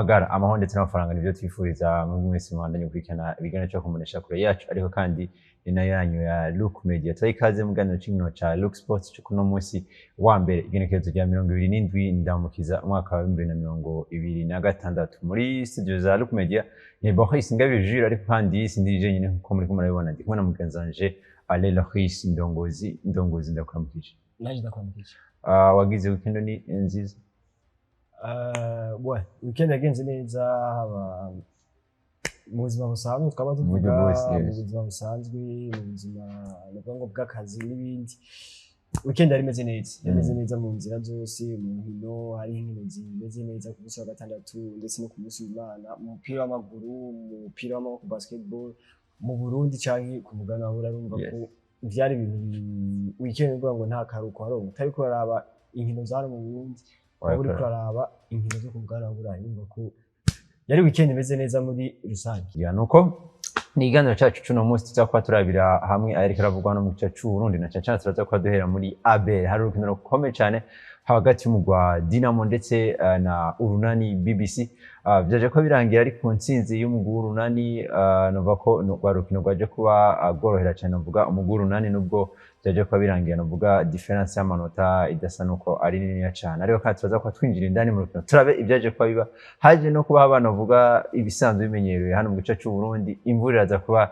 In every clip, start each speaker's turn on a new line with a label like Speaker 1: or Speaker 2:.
Speaker 1: Amagara, amahoro ndetse n'amafaranga nivyo twifuriza mu mwese mubandanye gukurikirana ibiganiro cyo kumunesha kure yacu, ariko kandi ni nayo yanyu ya Look Media. Turaha ikaze mu kiganiro c'inkino ca Look Sports cyo kuno munsi wa mbere, igenekerezo rya 27 Ndamukiza, umwaka wa 2026. Muri studio za Look Media ni Boris Ingabire Jules, ariko kandi sindi jenyine nkuko muriko murabibona, ndi kumwe na mugenzi wanje Ale Loris Ndongozi. Ndongozi, ndakuramukije.
Speaker 2: Naje ndakwambukije.
Speaker 1: Wagize weekend ni nziza?
Speaker 2: Ouais, weekend yagenze neza, haba mu buzima busanzwe twaba
Speaker 1: Mu buryo
Speaker 2: tuvuga
Speaker 1: bwose,
Speaker 2: mu
Speaker 1: yes.
Speaker 2: buzima busanzwe, mu buzima nukuvuga ngo bw'akazi n'ibindi. Weekend yari imeze neza, yameze neza mu nzira zose. Mu nkino, hari inkino zimeze neza ku munsi wa gatandatu ndetse no ku munsi w'Imana, mu mupira w'amaguru, mu mupira w'amaboko, basketball, mu Burundi canke ku mugabane wa Buraya. Urumva ko vyari ibintu weekend uvuga ngo nta karuhuko waronka utariko uraraba inkino za hano mu Burundi, waba uriko uraraba inkino zo ku mugabane wa Burayi. Urumva ko yari weekend imeze neza muri rusange.
Speaker 1: Ya, nuko ni ikiganiro cacu c'uno munsi tuza kuba turabira hamwe ayariko aravugwa no mu gice c'Uburundi, na cane cane turaza kuba duhera muri ABL. Hari urukino rukomeye cane hagati y'umugwi wa Dinamo ndetse na Urunani BBC. Vyaje ko birangira ari ku ntsinzi y'umugwi w'Urunani. Novuga ko rwa rukino rwaje kuba rworohera cane novuga umugwi w'Urunani, nubwo vyaje kuba birangira novuga différence y'amanota idasa nuko ari niniya cane. Ariko kandi turaza kuba twinjira indani mu rukino, turabe ivyaje kuba biba. Haje no kuba haba novuga ibisanzwe bimenyerewe hano mu gice c'Uburundi, imvura iraza kuba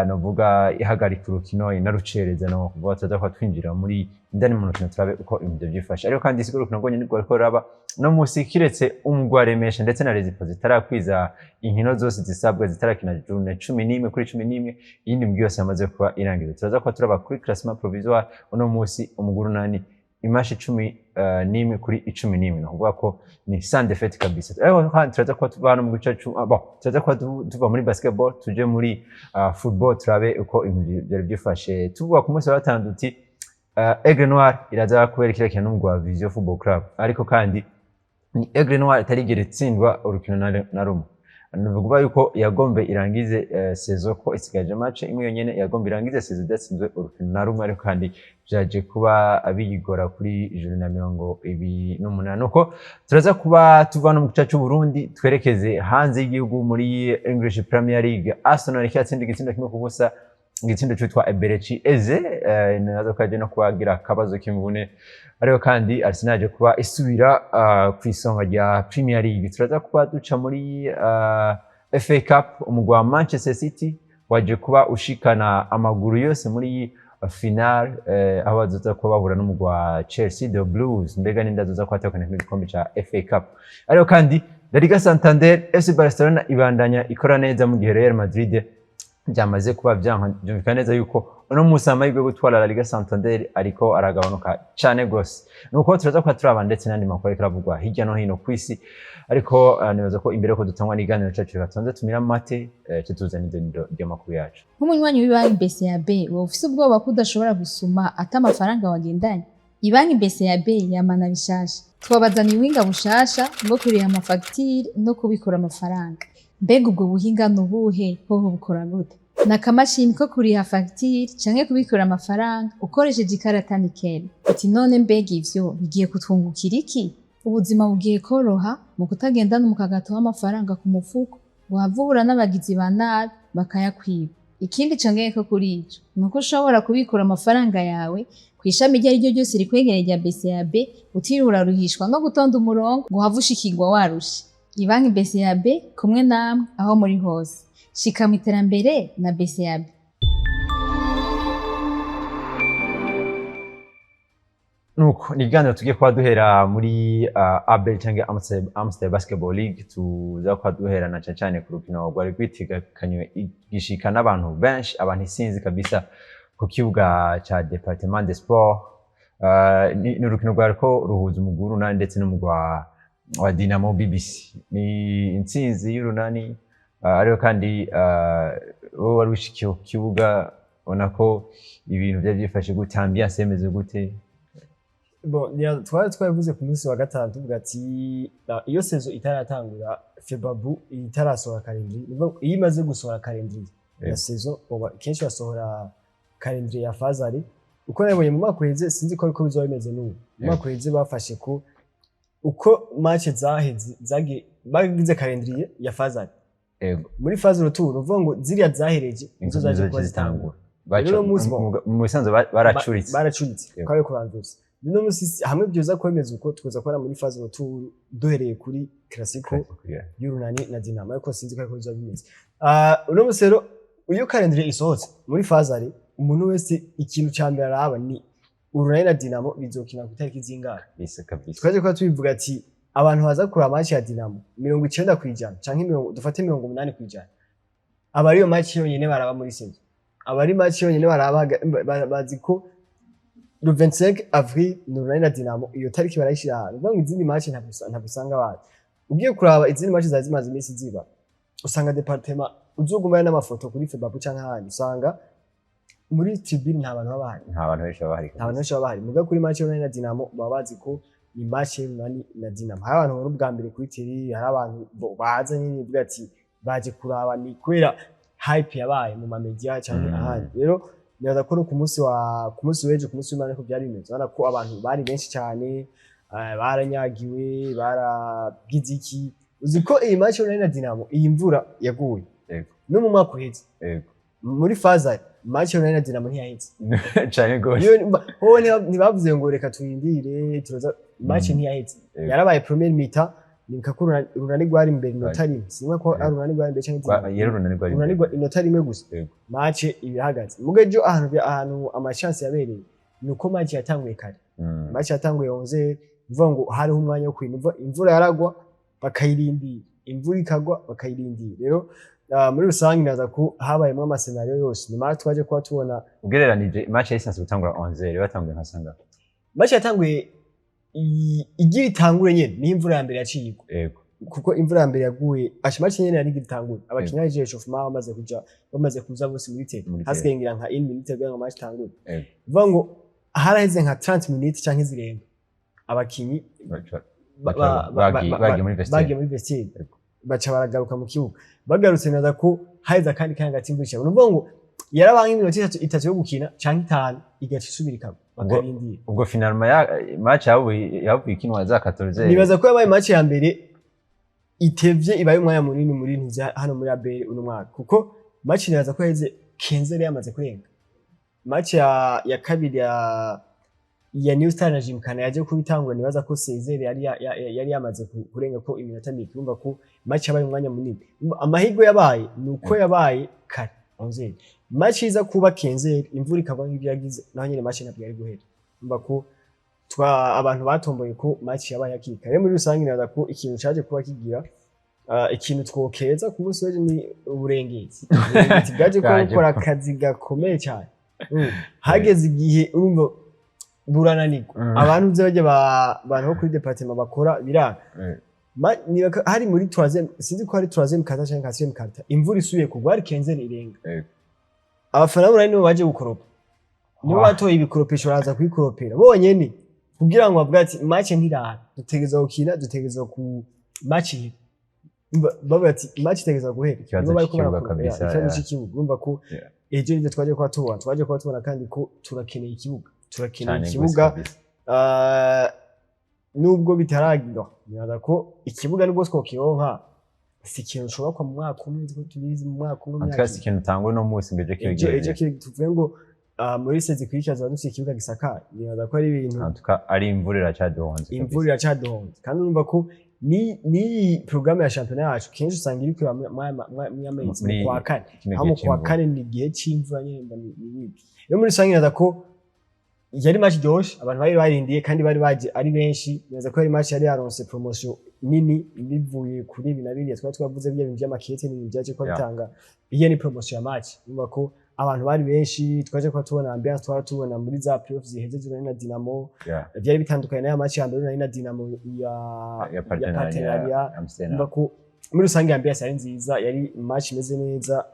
Speaker 1: novuga ihagarika urukino, inarucereza. No kuvuga turaza kuba twinjira muri indani mu rukino, turabe uko ibintu vyifashe. Ariko kandi siko urukino rwonyene rwariko ruraba no musi, kiretse umugwi wa Remesha ndetse na Rezipo zitarakwiza inkino zose zisabwa, zitarakina journée 11 kuri 11, iyindi migwi yose yamaze kuba irangiza. Turaza kuba turaba kuri classement provisoire. Uno musi umugwi Urunani i match 11 kuri 11, ni ukuvuga ko ni sans défaite kabisa. Ariko kandi turaza kuba tuva hano mu gice bon, turaza kuba tuva muri basketball tuje muri football, turabe uko ibintu byari byifashe. Tuvuga ku munsi wa gatanu duti Aigle Noir iraza kubera kirakina n'umugwi wa Vision Football Club, ariko kandi ni Aigle Noir itarigera itsindwa urukino na rumwe. Ni ukuvuga yuko yagombe irangize saison, ko isigaje match imwe yonyene, yagombe irangize saison idatsinzwe urukino na rumwe, ariko kandi vyaje kuba biyigora kuri journée na 28. Nuko turaza kuba tuva no mu gice c'Uburundi, twerekeze hanze y'igihugu muri English Premier League. Arsenal iratsinda igitsindo 1-0, igitsindo citwa Eberechi Eze. Naza ko yaje no kubagira akabazo k'imvune, ariko kandi Arsenal yaje kuba isubira ku isonga rya Premier League. Turaza kuba duca muri FA Cup. Umugwi wa Manchester City waje kuba ushikana amaguru yose muri final, aho bazoza kuba bahura n'umugwi wa Chelsea, the Blues. Mbega ninde azoza kuba atahukana kino gikombe ca FA Cup? Ariko kandi La Liga Santander, FC Barcelona ibandanya ikora neza, mu gihe Real Madrid byamaze kuba byanka. Byumvikana neza yuko uno munsi amahirwe yo gutwara La Liga Santander ariko aragabanuka cane gose. Nuko turaza kuba turaba ndetse n'andi makuru ariko aravugwa hirya no hino ku isi. Ariko nibaza ko imbere yuko dutangwa n'iganiro cacu, reka tubanze tumire amate, tutuzana idonido ry'amakuru yacu.
Speaker 3: Nk'umunywanyi w'ibanki BCAB, woba ufise ubwoba ko udashobora gusuma ata amafaranga wagendanye? Ibanki BCAB yamana bishasha, twabazaniye ubuhinga bushasha bwo kuriha amafagitire no kubikura amafaranga. Mbega ubwo buhinga ni ubuhe? Hoho bukora gute? Ni akamashini ko kuriha fagitire canke kubikura amafaranga ukoresheje ikarata Nickel. Uti none mbega ivyo bigiye kutwungukira iki? Ubuzima bugiye koroha mu kutagendana umukagato w'amafaranga ku mufuko ngo uhave uhura n'abagizi ba nabi bakayakwiba. Ikindi congeyeko kuri ico ni uko ushobora kubikura amafaranga yawe kw'ishami iryo ari ryo ryose rikwegereye rya BCAB, utiriwe uraruhishwa no gutonda umurongo ngo uhave ushikirwa warushe. Ibanki BCAB, kumwe namwe aho muri hose. Shika mu iterambere na BCAB.
Speaker 1: Nuko ni ikiganiro tugiye kuba duhera muri ABL cyangwa Amstel Basketball League. Tuza kuba duhera na cane cane ku rukino rwari rwitegekanywe igishika n'abantu benshi, abantu isinzi kabisa, ku kibuga ca Département des Sports. Ni urukino rwariko ruhuza umugwi w'Urunani ndetse n'umugwi wa Dinamo BBC. Ni intsinzi y'Urunani, ariko kandi wowe wari wishikiye ku kibuga, ubona ko ibintu vyari vyifashe gute? Ambiance yemeze gute?
Speaker 2: Bon, twari twabivuze ku munsi wa gatanu, tuvuga ati iyo saison itaratangura, FEBABU itarasohora calendrier. Ni ukuvuga iyo imaze gusohora calendrier ya saison, kenshi basohora calendrier ya phase aller. Uko nabibonye mu mwaka uheze, sinzi ko ariko bizoba bimeze n'ubu. Mu mwaka uheze bafashe ko Uko match zaheze, zagiye bagize calendrier ya phase aller. Muri phase retour, uvuga ngo ziriya zahereje nizo zaje kuba zitangura. Rero uno munsi
Speaker 1: Mu bisanzwe baracuritse.
Speaker 2: Baracuritse. Kwabe kuranduza uno munsi hamwe byoza kwemeza uko tuza kubona muri phase retour duhereye kuri Classico y'Urunani na Dinamo, ariko sinzi ko ariko bizoba bimeze. Uno munsi rero, iyo calendrier isohotse muri phase aller, umuntu wese ikintu ca mbere araba ni Urunani na Dinamo bizokina ku itariki zingahe.
Speaker 1: Bisa kabisa.
Speaker 2: Twaje kuba tubivuga ati abantu baza kuraba match ya Dinamo, 90% canke mirongo, dufate 80%, aba ariyo match yonyene baraba muri saison, aba ari match yonyene baraba, bazi ko le 25 avril ni Urunani na Dinamo. Iyo tariki barayishira ahantu, uvuga ngo izindi match ntabwo usanga bazi. Ugiye kuraba izindi match zari zimaze iminsi ziba, usanga département uzogumana n'amafoto kuri Febabu canke ahandi, usanga muri tribune nta bantu baba bahari.
Speaker 1: Nta bantu benshi baba bahari.
Speaker 2: Nta bantu benshi baba bahari. Muga kuri match y'Urunani na Dinamo baba bazi ko ni match y'Urunani na Dinamo. Hari abantu babona ubwa mbere kuri télé, hari abantu baza nyine bivuga ati baje kuraba ni kubera hype yabaye mu ma media canke ahandi. Rero nibaza ko no ku munsi w'ejo, ku munsi w'Imana, ko byari bimeze. Urabona ko abantu bari benshi cyane, baranyagiwe, baragize iki. Uzi ko iyi match y'Urunani na Dinamo, iyi mvura yaguye no mu mwaka uheze muri phase, match y'Urunani na Dinamo ntiyaheze.
Speaker 1: Cane gose.
Speaker 2: Iyo hoho ntibavuze ngo reka turindire turoza match, ntiyaheze. Yarabaye première mi-temps, nibuka ko Urunani rwari imbere inota rimwe, sinzi ko ari Urunani rwari imbere canke Dinamo.
Speaker 1: Yari Urunani rwari
Speaker 2: Urunani
Speaker 1: imbere.
Speaker 2: Inota rimwe gusa. Match ibirahagaze. Muga ejo ahantu ama chance yabereye ni uko match yatanguye kare. Match yatanguye 11, bivuga ngo hariho umwanya wo kwina. Imvura yaragwa bakayirindira, imvura ikagwa bakayirindira. Rero muri rusange naza ko habayemo ama scénario yose, nyuma twaje kuba tubona.
Speaker 1: Ugereranije, match yari gutangura 11, batanguye nka sanga?
Speaker 2: Match yatanguye igira itangure nyene niho imvura ya mbere yaciye igwa. Kuko imvura ya mbere yaguye asha match nyene yari igira itangure, abakinyi baje échauffement bamaze kuja, bamaze kuza bose muri terrain,
Speaker 1: Muri
Speaker 2: hasigaye ngira nka 1 minute kugira ngo match itangure. Bivuga ngo haraheze nka 30 minutes canke zirenga, abakinyi
Speaker 1: Bagiye muri vestiaire.
Speaker 2: Bagiye muri vestiaire, baca baragaruka mu kibuga. Bagarutse, naza ko haheze akandi kanya gato imvura ishaka. Ni ukuvuga ngo yarabaye nk'iminota itatu yo gukina canke itanu, igaca isubira ikagwa, bakarindira.
Speaker 1: Ubwo finalement ya match yavuye ikinwa za 14.
Speaker 2: Nibaza ko yabaye match ya mbere itevye, ibaye umwanya munini muri ntuzi hano muri ABL uno mwaka, kuko match nibaza ko yaheze 15 yamaze kurenga. Match ya kabiri ya New Star na Gymkhana yaje kubitangura, nibaza ko 16 yari yamaze kurenga ko iminota mike. Urumva ko match yabaye umwanya munini. Urumva amahirwe yabaye ni uko yabaye kare 11. Match iza kuba 15, imvura ikagwa nk'ibyo yagize, naho nyene match ntabwo yari guhera. Urumva ko twa abantu batomboye ko match yabaye hakiri kare. Rero muri rusange nibaza ko ikintu caje kuba kigira ikintu twokeza ku munsi w'ejo ni uburengeti bwaje kuba
Speaker 1: Bwaje
Speaker 2: bukora akazi gakomeye cyane. Hageze igihe urumva burananirwa. Abantu uzi bajya abantu bo kuri département bakora biranga. Hari muri troisième, sinzi ko hari troisième quart canke quatrième quart, imvura isubiye kugwa hari quinze irenga. Abafana b'Urunani nibo baje gukoropa, nibo batoye ibikoropesho, baraza kubikoropera bonyene kugira ngo bavuge ati match ntirara, dutegerezwa gukina, dutegerezwa ku match ihere. Bavuga ati match itegerezwa guhera.
Speaker 1: Ikibazo
Speaker 2: Nibo bariko
Speaker 1: c'ikibuga
Speaker 2: barakoropa.
Speaker 1: kabisa,
Speaker 2: Yeah, ikibazo c'ikibuga. Urumva ko ejo nivyo twaje kuba tubona kandi ko turakeneye ikibuga, turakeneye
Speaker 1: Cane gose
Speaker 2: ikibuga.
Speaker 1: kabisa.
Speaker 2: Nubwo bitaragira, nibaza ko ikibuga nubwo twokironka si ikintu ushobora mu mwaka umwe, ko tubizi mu mwaka umwe,
Speaker 1: En tout cas, si ikintu utangwa uno munsi ngo ejo
Speaker 2: ejo ejo
Speaker 1: kibe.
Speaker 2: tuvuge ngo muri sezi ikurikira tuba dufite ikibuga gisakaye, nibaza ko ari ibintu.
Speaker 1: En tout cas, ari imvura iracaduhonze kabisa.
Speaker 2: Imvura iracaduhonze, kandi urumva ko n'iyi porogaramu ya shampiyona yacu kenshi usanga iri kureba mw'amezi mu
Speaker 1: Muri
Speaker 2: kwa kane,
Speaker 1: kino
Speaker 2: aho
Speaker 1: gihe
Speaker 2: mu kwa
Speaker 1: c'imvura.
Speaker 2: kane ni igihe c'imvura nyene, mba ni bibi. Rero muri rusange nibaza ko yari match iryoshe, abantu bari barindiye kandi bari baje ari benshi. Nibaza ko yari match yari yaronse promotion nini bivuye kuri ibi na biriya twari twavuze, bya bintu vy'amakete n'ibintu vyaje kuba bitanga. Iyo ni promotion ya match, urumva ko abantu bari benshi, twaje kuba tubona ambiance twara tubona muri za playoffs ziheze z'Urunani na Dinamo. Byari bitandukanye n'aya match ya mbere Urunani na Dinamo ya
Speaker 1: Ya
Speaker 2: ya
Speaker 1: partenariat
Speaker 2: partenariat.
Speaker 1: Amsterdam.
Speaker 2: Urumva ko muri rusange ambiance yari nziza, yari match imeze neza.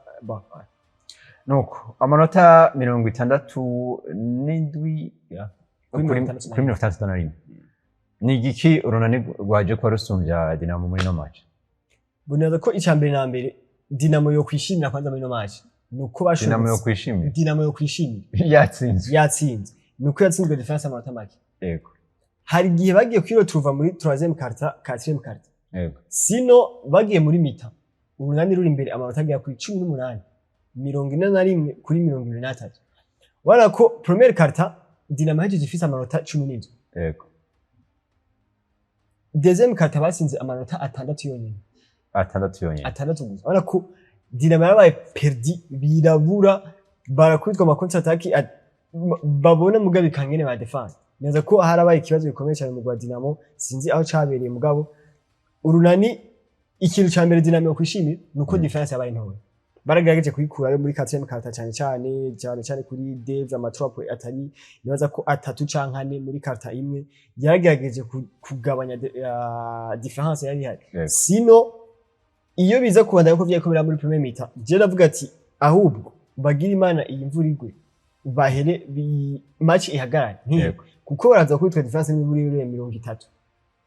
Speaker 1: Nuko amanota 67 ya,
Speaker 2: Kuri
Speaker 1: kuri
Speaker 2: 61.
Speaker 1: Kuri 61. Ni igiki Urunani rwaje kuba rusumbya Dinamo muri no match?
Speaker 2: Nibaza ko icya mbere na mbere Dinamo yo kwishimira kwanza muri ino match ni uko bashoboye.
Speaker 1: Dinamo yo kwishimira?
Speaker 2: Dinamo yo kwishimira.
Speaker 1: Yatsinzwe.
Speaker 2: Yatsinze, ni uko yatsinzwe différence amanota make. Hari igihe bagiye kwiretrouva muri troisième quart-temps, quatrième quart-temps. Sino bagiye muri mi-temps Urunani ruri imbere amanota agera kuri 18, 41-23. Ubona ko première quart-temps Dinamo yahejeje ifise amanota 17. Deuxième quart-temps batsinze amanota 6 yonyene.
Speaker 1: 6 yonyene.
Speaker 2: 6 gusa. Urabona ko Dinamo yarabaye perdu, birabura, barakubitwa ama contre-attaque babona mugabe kangene ba défense. Neza ko harabaye ikibazo gikomeye cyane mu gwa Dinamo, sinzi aho cabereye, mugabo Urunani, ikintu ca mbere Dinamo yokwishimira nuko différence yabaye ntoya. Baragerageje kuyikurayo muri quatrième quart-temps, cyane cyane cyane cyane kuri Dave, ama 3 points atari, nibaza ko 3 canke 4 muri quart-temps imwe, yaragerageje kugabanya différence yari ihari. Sino iyo biza kubandanya uko vyariko biraba muri première mi-temps, je ndavuga ati ahubwo bagira Imana iyi mvura igwe bahere match ihagarare ntihe, kuko baraza kubitwa différence ni muri 30,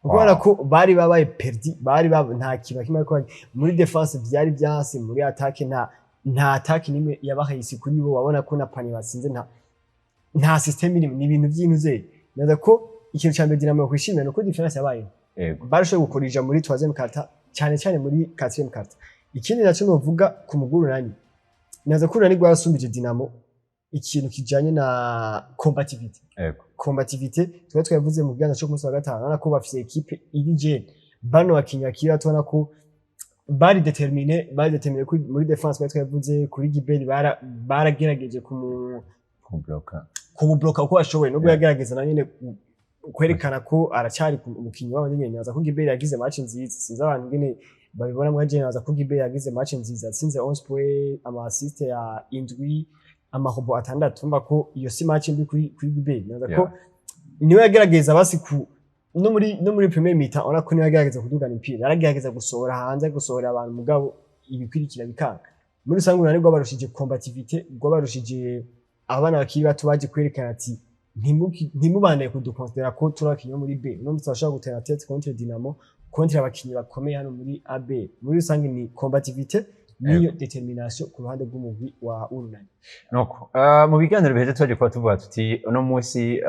Speaker 2: kuko urabona ko bari babaye perdu, bari nta kintu na kimwe bariko muri défense vyari vyanse, muri attaque nta attaque nimwe yabahayisi kuri bo. Wabona ko na panier batsinze nta système irimo, ni ibintu vy'intuze. Naza ko ikintu ca mbere Dinamo yokwishimira nuko différence yabaye, barashoboye gukorija muri troisième quart-temps, cyane cyane muri quatrième quart-temps. Ikindi naco novuga ku mugwi Urunani, naza ko Urunani rwarasumbije Dinamo ikintu kijanye na combativité. Combativité twari twabivuze mu kiganiro cyo ku munsi wa gatanu. Urabona ko bafise équipe iri jeune, bano bakinyi bakiri bato, ubona ko bari déterminé, bari déterminé muri défense. Twari twabivuze kuri Giberi, baragerageje
Speaker 1: Kubloka.
Speaker 2: Kumubloka uko bashoboye, nubwo yagerageza na nyene kwerekana ko aracyari umukinyi wabo nyene. Nibaza ko Giberi yagize match nziza, sinzi abantu ngene babibona mwa. Nibaza ko Giberi yagize match nziza, yatsinze 11 points, ama assist ya 7, ama rebonds 6. Umva ko iyo si match mbi kuri Giberi. Nibaza ko niwe yagerageza basi ku no muri première mi-temps, urabona ko niwe yagerageza kudugana imipira, yaragerageza gusohora hanze, gusohora abantu, mugabo ibikwirikira bikanga. Muri rusange Urunani rwabarushije combativité, rwabarushije abana bakiri bato baje kwerekana ati ntimubandanye kudukonsidera ko turi abakinyi bo muri B, uno munsi turashobora gutera tête contre Dinamo, contre abakinyi bakomeye hano muri AB. Muri rusange ni combativité niyo détermination ku ruhande rw'umugwi wa Urunani.
Speaker 1: Nuko mu biganiro biheze twaje kuba tuvuga tuti uno munsi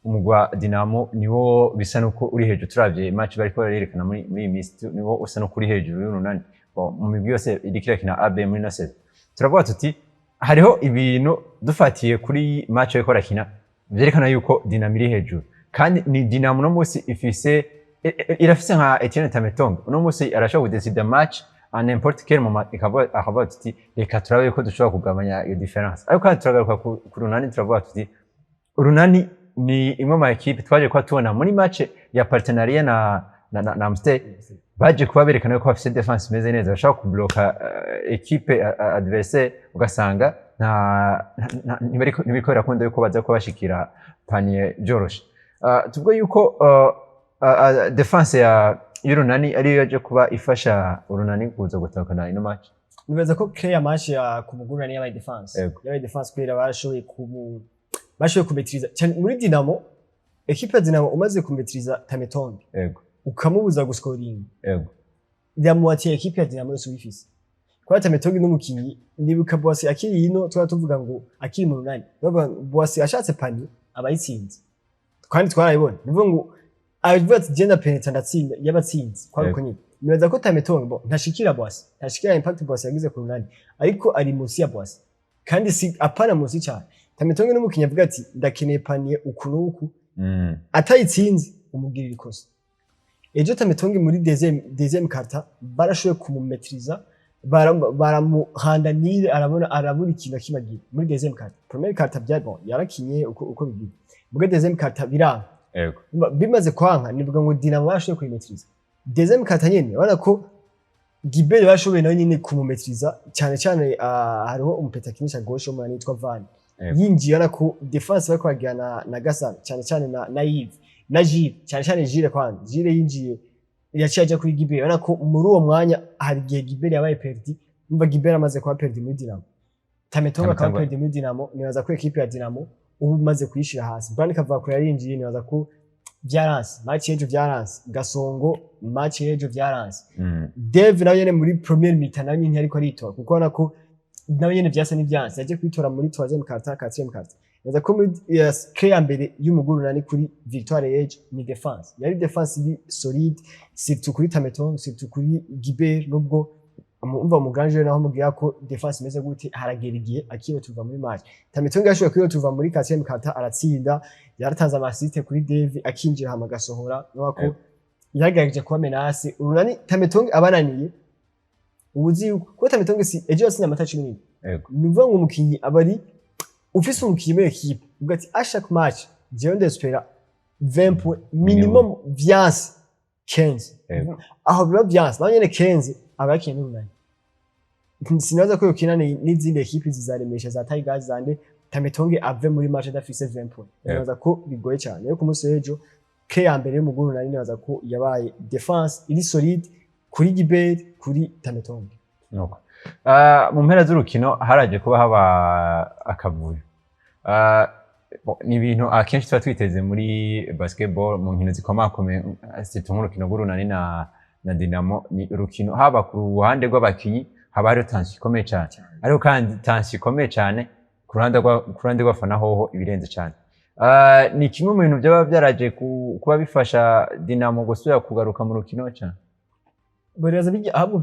Speaker 1: umugwi wa Dinamo niwo bisa nuko uri hejuru. Turavye match bariko barerekana muri iyi minsi, niwo usa nuko uri hejuru y'Urunani. Bon, mu migwi yose iriko irakina AB muri ino saison, turavuga tuti hariho ibintu dufatiye kuri match bariko barakina vyerekana yuko Dinamo iri hejuru, kandi ni Dinamo uno munsi ifise irafise nka Etienne Tametonga. Uno munsi arashobora kudesida match à n'importe quel moment, akavuga tuti reka turabe yuko dushobora kugabanya iyo différence. Ariko kandi turagaruka ku Runani, turavuga tuti Urunani ni imwe mu ekipe twaje kuba tubona muri match ya partenariat na Amstel, baje kuba berekana ko bafise défense imeze neza, bashobora kubloka équipe adversaire, ugasanga ntibariko birakunda yuko baza kuba bashikira panier byoroshe. Tuvuge yuko défense ya y'Urunani ariyo yaje kuba ifasha Urunani kuza gutahukana ino match.
Speaker 2: Nibaza ko clé ya match ya ku mugwi Urunani yabaye défense. Yabaye défense kubera bashoboye kumetriza cyane muri Dinamo. Équipe ya Dinamo, umaze kumetriza Tametonge, ukamubuza guskoringa, ya moitié équipe ya Dinamo yose ubifise, kubera Tametonge n'umukinyi, ndibuka Boasi akiri ino, twari tuvuga ngo akiri mu Runani, bavuga ngo Boasi ashatse panier aba ayitsinze, kandi twarayibona. Nivuga ngo avuga ati genda penetra ndatsinda, yabatsinze kwari uko nyine. Nibaza ko Tametonge bo ntashikira Boasi, ntashikira impact Boasi yagize ku Runani, ariko ari munsi ya Boasi, kandi si apana munsi cyane. Tametonge n'umukinyi avuga ati ndakeneye panier uku n'uku, atayitsinze umugirira ikosa. Ejo Tametonge muri deuxième quart-temps barashoboye kumumetriza, baramuhanda nire, arabona arabura ikintu akibagira muri deuxième quart-temps. Première quart-temps byari bon, yarakinye uko bigira, muri deuxième quart-temps biranga. Bimaze kwanka, nivuga ngo Dinamo barashoboye kuyimetriza. Deuxième quart-temps nyene urabona ko Gibert bashoboye nawe nyene kumumetriza cyane cyane. Hariho umupeta akinisha gauche w'umunani yitwa Van, yinjiye, urabona ko défense bariko baragira na Gasana cyane cyane na Yves na Gilles, cyane cyane Gilles. Kwanza Gilles yinjiye, yaciye aja kuri Gibert. Urabona ko muri uwo mwanya hari igihe Gibert yabaye perdu. Umva, Gibert amaze kuba perdu muri Dinamo, Tametonga akaba
Speaker 1: Tametonga.
Speaker 2: perdu muri Dinamo, nibaza ko équipe ya Dinamo ubu umaze kuyishira hasi. Brand Kavakure yarinjiye, nibaza ko vyaranse match y'ejo, vyaranse Gasongo match y'ejo, vyaranse. Dave nawe nyene muri première mi-temps nawe nyene ntiariko aritora, kuko ubona ko Nawe nyene vyasa n'ivyanse, yaje kwitora muri troisième quart-temps, quatrième quart-temps. Nibaza ko muri yes, clé ya mbere y'umugwi Urunani kuri victoire y'ejo ni défense. Yari défense iri solide, surtout kuri Tametong, surtout kuri Gibert. Nubwo umva mu grand jeu, naho mubwira ko défense imeze gute, haragera igihe akiwe tuva muri match. Tametong yashoboye kwiyo tuva muri quatrième quart-temps, aratsinda, yaratanze ama assist kuri Devi, akinjira hama agasohora nuko yagerageje kuba menace Urunani. Tametong abananiye, ubuzi yuko kuko Tametong si ejo yatsinze amata 17. Ni ukuvuga ngo umukinyi aba ari ufise umukinyi muri équipe, uvuga ati: "À chaque match jewe ndespera 20 points minimum, vyanse 15." Aho biba vyanse naho nyene 15 aba yakinye n'Urunani. Sinaza ko yokina n'izindi ekipe zizaremesha za Tigers zande, Tametonge ave muri match adafise 20 points. Nibaza ko bigoye cyane. Rero ku munsi w'ejo, clé ya mbere y'umugwi Urunani nibaza ko yabaye défense iri solide kuri Gibert, kuri Tametonge.
Speaker 1: Nuko. Mu mpera z'urukino haraje kuba haba akavuyo. Bon, ni ibintu akenshi tuba twiteze muri basketball, mu nkino zikomakomeye, surtout nk'urukino rw'Urunani na Dinamo. Ni urukino haba ku ruhande rw'abakinyi haba hariho tension ikomeye cyane, ariko kandi tension ikomeye cyane ku ruhande rw'abafana hoho ibirenze cyane. Ni kimwe mu bintu byaba byaraje kuba bifasha Dinamo gusubira kugaruka mu rukino cyane.
Speaker 2: Baribaza bijya ahubwo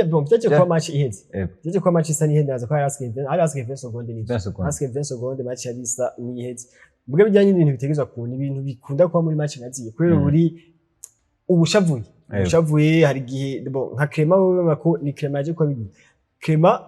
Speaker 2: bon, byaje kuba match iheze. Byaje kuba match isa n'iheze, naza ko hari hasigaye 20 secondes n'ivyo.
Speaker 1: 20 secondes.
Speaker 2: Hasigaye 20 secondes, match yari isa n'iheze. Mbwa bijyanye n'ibintu bitegerezwa kuntu ibintu bikunda kuba muri match naziye kubera buri ubushavuye. Ubushavuye hari igihe, bon, nka Clement, wewe ubona ko ni Clement yaje kuba bigize. Clement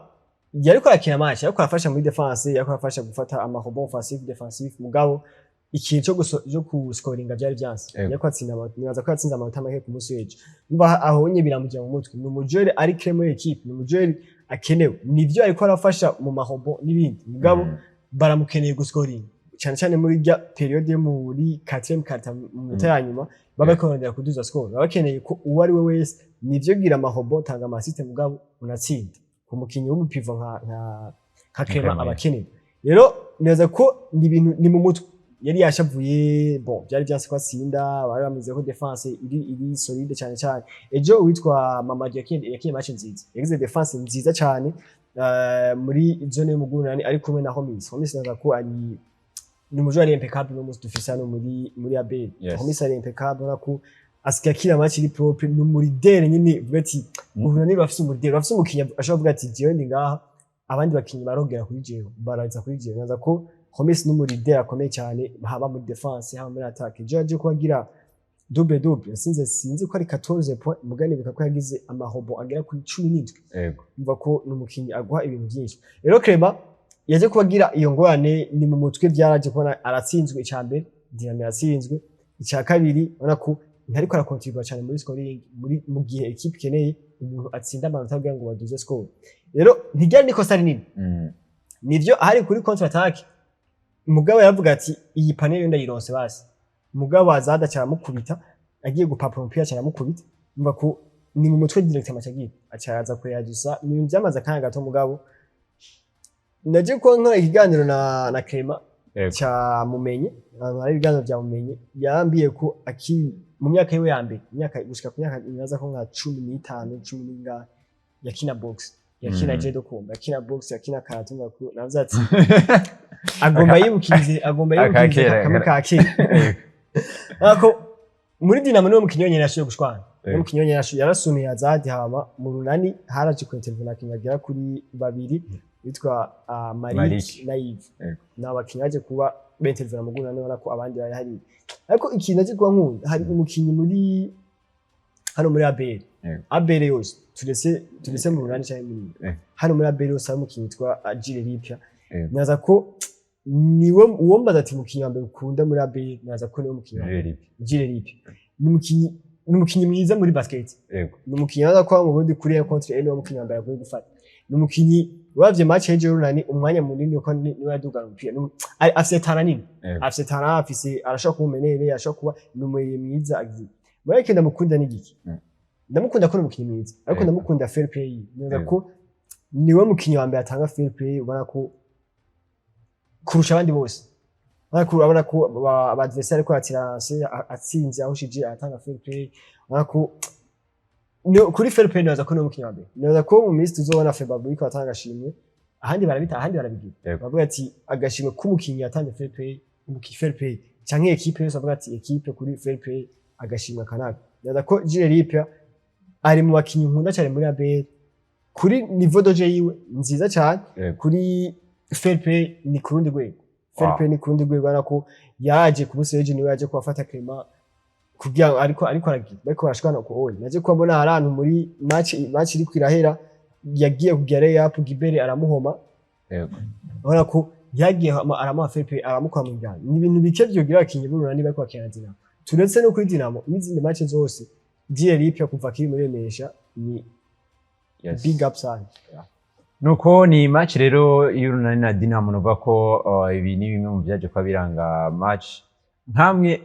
Speaker 2: yariko arakina match, yariko arafasha muri défense, yariko arafasha gufata ama rebond offensif, défensif, mugabo ikintu cyo guscoringa byari byanse. Yariko atsinda nibaza ko yatsinze amanota make ku munsi w'ejo. Umva aho nye biramujya mu mutwe. Ni umujere ari clé muri équipe, ni umujere akenewe, nivyo ariko arafasha mu ma rebond n'ibindi, mugabo baramukeneye guscoringa cyane cyane muri rya période yo muri quatrième quart-temps, mu minota ya nyuma baba bariko barondera kuduza score, baba bakeneye ko uwo ari we wese, nivyo gira ama rebond, tanga ama assist, mugabo unatsinda. Ku mukinyi w'umu pivot nka Clement
Speaker 1: Clement.
Speaker 2: aba akenewe. Rero neza ko ni ibintu ni mu mutwe, yari yashavuye. Bon, byari byanse ko atsinda, bari bameze ko défense iri solide cyane cyane. Ejo uwitwa Mamadi yakinye match nziza, yagize défense nziza cyane muri zone y'umugwi Urunani ari kumwe na Homis. Homis naza ko ari ni umujwi ari impeccable no munsi dufise hano muri ABL. Homis ari impeccable, urabona ko asigaye akina match iri propre, ni umu leader nyine, uvuga ati Urunani bafise umu leader, bafise umukinyi ashobora kuvuga ati: "Jewe ndi ngaha, abandi bakinyi barongera kuri jewe, baraza kuri jewe." Naza ko Homis ni umu leader akomeye cyane, haba muri défense, haba muri attaque. Ejo yaje kuba agira double double, yasinze sinzi ko ari 14 points, mugani bika ko yagize ama rebond agera kuri 17. Umva ko ni umukinyi aguha ibintu byinshi. Rero Clement yaje kuba agira iyo ngorane, ni mu mutwe byaraje kubona aratsinzwe icya mbere, Dinamo yatsinzwe icya kabiri, ubona ko ntariko arakontribuwa cyane muri scoring muri mu gihe équipe ikeneye umuntu atsinda amanota kugira ngo baduze score. Rero ntiryari n'ikosa rinini. Nivyo hari kuri contre attaque, mugabo yaravuga ati: "Iyi panier yo ndayironse basi." Mugabo azada caramukubita, agiye gupapura umupira caramukubita. Umva ko ni mu mutwe direct amacagiye acaza kuyadusa. Ni ibintu byamaze akanya gato, mugabo naje ko nkora ikiganiro na Clement ca Mumenye, ahantu hari ibiganiro bya Mumenye, yambiye ko akiri mu myaka yiwe ya mbere, imyaka gushika ku myaka nibaza ko nka 15, cumi n'ingahe, yakina box, yakina judo combat, yakina box, yakina karate. Umva ko navuze ati agomba yibukirize
Speaker 1: Akakera,
Speaker 2: kamwe ka kera. Ako muri Dinamo niwe mukinyi wenyene yashoboye gushwana, niwe mukinyi wenyene yashoboye, yarasunuye Azadi. Hama mu Runani haraje ku interview abakinyi bagera kuri babiri witwa Malik
Speaker 1: Malik.
Speaker 2: na Yves. Ni abakinyi baje kuba bentervena mu Runani, ubona ko abandi bari hari. Ariko ikintu naje kuba nkunda, hari umukinyi muri hano muri ABL. ABL yose, turese mu Runani cyangwa muri hano muri ABL yose, hari umukinyi witwa Gilles Lipia. Naza ko niwe uwombaza ati: "Umukinyi wa mbere ukunda muri ABL?" Naza ko niwe mukinyi wa mbere.
Speaker 1: Jules Lippi.
Speaker 2: Gilles Lipia ni umukinyi mwiza muri basket. Ni umukinyi waza kuba mu Burundi kuri contre niwe mukinyi wa mbere agoye gufata. Ni umukinyi uravye match y'ejo y'Urunani, umwanya munini uko niwe yadugana umupira. Afise talent nini. Afise talent, afise, arashobora kuba umu meneur, arashobora kuba ni umumeneur mwiza agize muri ariko ndamukunda n'igiki. Ndamukunda ko ni umukinyi mwiza, ariko ndamukunda fair play. Nibaza ko niwe mukinyi wa mbere atanga fair play, ubona ko kurusha abandi bose. Urabona ko aba adversaire ariko atiranse, atsinze, ahushije, aratanga fair play. Urabona ko kuri fair play nibaza ko niwe mukinyi wa mbere. Nibaza ko mu minsi tuzobona Febabu ariko atanga agashimwe. Ahandi barabita, ahandi barabigira. Bavuga ati agashimwe k'umukinyi yatanze fair play, umukinyi fair play canke équipe yose, bavuga ati équipe kuri fair play agashimwe kanaka. Nibaza ko Jules Ripia ari mu bakinyi nkunda cyane muri ABL, kuri niveau de jeu yiwe nziza cyane. Kuri fair play ni ku rundi rwego, fair play ni ku rundi rwego. Urabona ko yaje ku munsi w'ejo, niwe yaje kubafata Clement kugira ngo ariko aragira, bariko barashwana ku oyi. Naje kuba mbona hari ahantu muri match iriko irahera, yagiye kugira lay up, Gibere aramuhoma. Urabona ko yagiye aramuha fair play, aramukora mu biganza. Ni ibintu bike vyogira abakinyi b'Urunani bariko bakina na Dinamo. Turetse no kuri Dinamo, n'izindi match zose, Jules Ripia kuva akiri muri Remesha ni big up sana.
Speaker 1: Nuko ni match rero y'Urunani na Dinamo. Nuvuga ko ibi ni bimwe mu byaje kuba biranga match nkamwe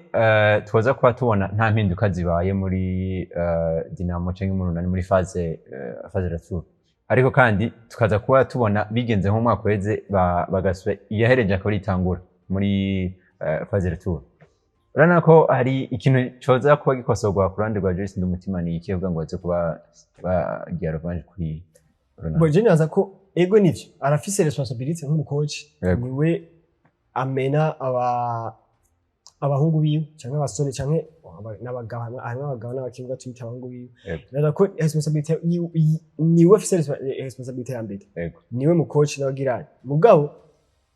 Speaker 1: twaza kuba tubona nta mpinduka zibaye muri Dinamo cyangwa muri Urunani muri phase retour, ariko kandi tukaza kuba tubona bigenze nk'umwaka uheze, bagasubira iyahereje akaba itangura muri phase retour. Urabona ko hari ikintu coza kuba gikosorwa ku ruhande rwa Joyce Ndumutima. Ni iki kugira ngo baze kuba bagira revanche kuri Urunani?
Speaker 2: Bon, je nibaza ko ego nivyo, arafise responsabilité nk'umukoci. Niwe amena abahungu biwe canke abasore canke n'abagabo, harimwo abagabo n'abakobwa twita abahungu biwe. Nibaza ko responsabilité niwe afise responsabilité ya mbere. Niwe mukoci nawe agira. Mugabo